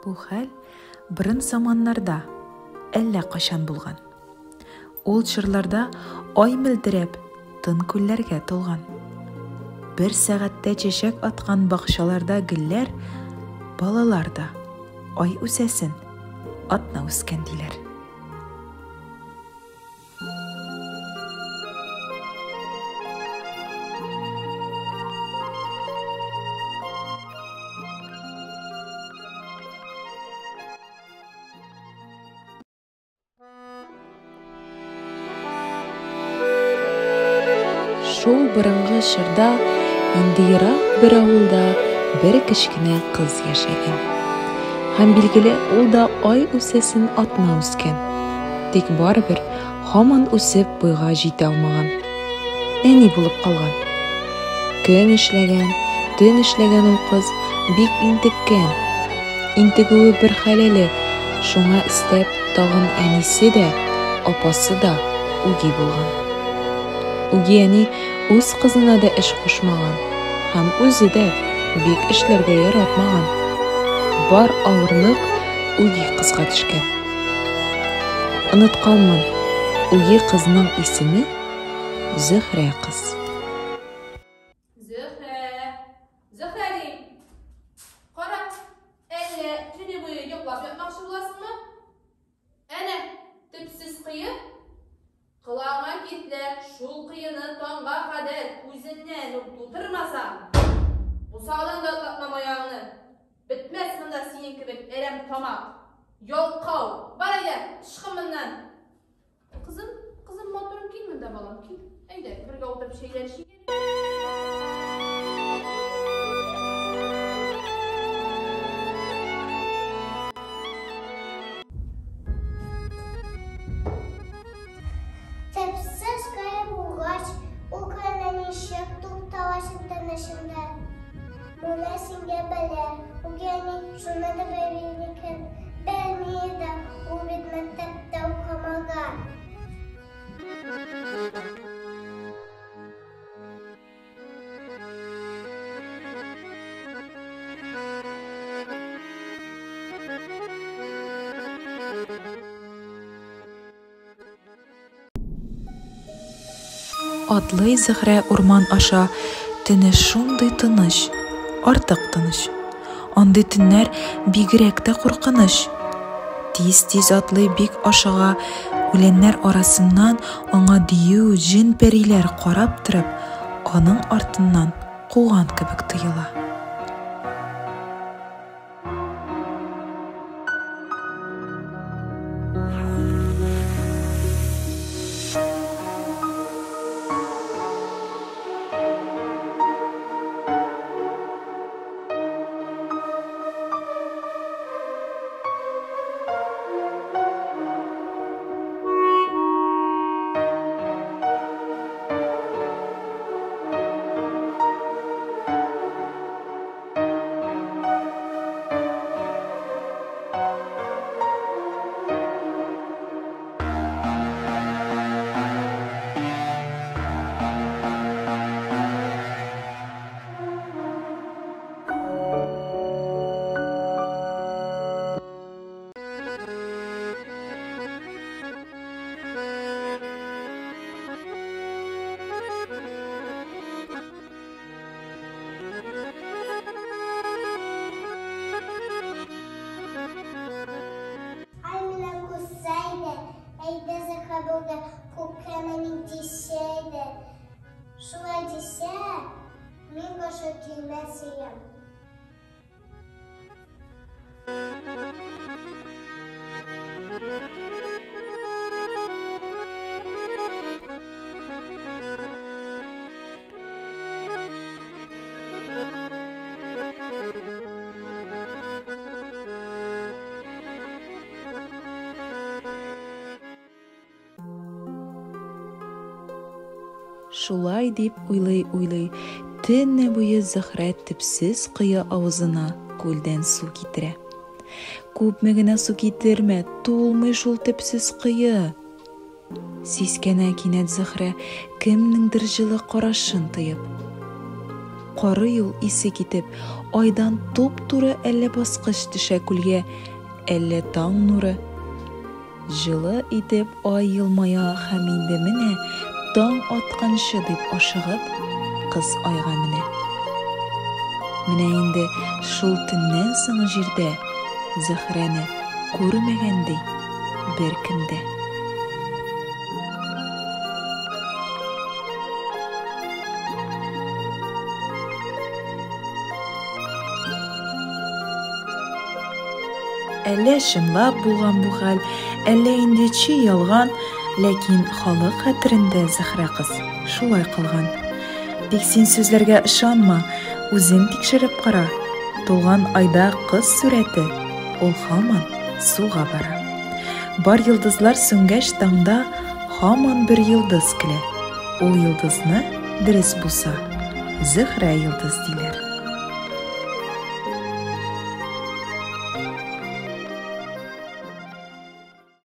Бу хәл борын заманнарда, әллә кайчан булган. Ул чорларда ай мөлдерәп, тын күлләргә тулган. Бер сәгатьтә чәчәк аткан бакчаларда гөлләр, балалар да ай үсәсен атна үскән диләр. Шул борынгы чорда инде ерак бер авылда бер кечкенә кыз яшәгән. Һәм билгеле, ул да ай үсәсен атна үскән. Тик барыбер һаман үсеп буйга җитә алмаган. Нәни булып калган. Көн эшләгән, төн эшләгән ул кыз бик интеккән. Интегүе бер хәл әле, шуңа өстәп тагын әнисе дә, апасы да үги булган. Үги әни үз кызына да эш кушмаган һәм үзе дә бик эшләргә яратмаган. Бар авырлык үги кызга төшкән. Онытканмын, үги кызның исеме Зөһрә кыз. Зөһрә! Зөһрә дим! Кара, әллә төне буе йоклап ятмакчы буласыңмы? Әнә, төпсез кое. Колагыңа китлә, шул коены таңга кадәр күзеннән үк тутырмасаң, бусагадан да атлатмам аягыңны. Бетмәс монда синең кебек әрәм тамак. Ялкау! Бар әйдә, ычкын моннан! Кызым, кызым, матурым, кил монда, балам, кил. Әйдә, бергә утырып чәйләр эчик. Төпсез кое булгач, ул көнне ничек тукталасың төн эчендә? Моны сингә белә, үги әни шуны да белми микән? Белми дә, ул бит мәктәптә укымаган. Атлый Зөһрә урман аша, төне шундый тыныч, артык тыныч. Андый төннәр бигрәк тә куркыныч. Тиз-тиз атлый бик ашыга, үләннәр арасыннан аңа дию, җен-пәриләр карап торып, аның артыннан куган кебек тоела. Ай менә күрсә иде, әйдә Зөһрә күккә меник дисә иде. Шулай дисә, мин каршы килмәс идем. Шулай дип уйлый-уйлый, төне буе Зөһрә төпсез кое авызына күлдән су китерә. Күпме генә су китермә, тулмый шул төпсез кое. Сискәнә кинәт Зөһрә, кемнеңдер җылы карашын тоеп. Карый ул исе китеп, Айдан туп-туры әллә баскыч төшә күлгә, әллә таң нуры. Җылы итеп ай елмая һәм инде менә таң атканчы дип ашыгып, кыз айга менә. Менә инде шул төннән соң җирдә Зөһрәне күрмәгән ди беркем дә. Әллә чынлап булган бу хәл, әллә инде чи ялган, ләкин халык хәтерендә Зөһрә кыз шулай калган. Тик син сүзләргә ышанма, үзең тикшереп кара. Тулган айда кыз сурәте, ул һаман суга бара. Бар йолдызлар сүнгәч таңда һаман бер йолдыз көлә. Ул йолдызны, дөрес булса, Зөһрә йолдыз диләр.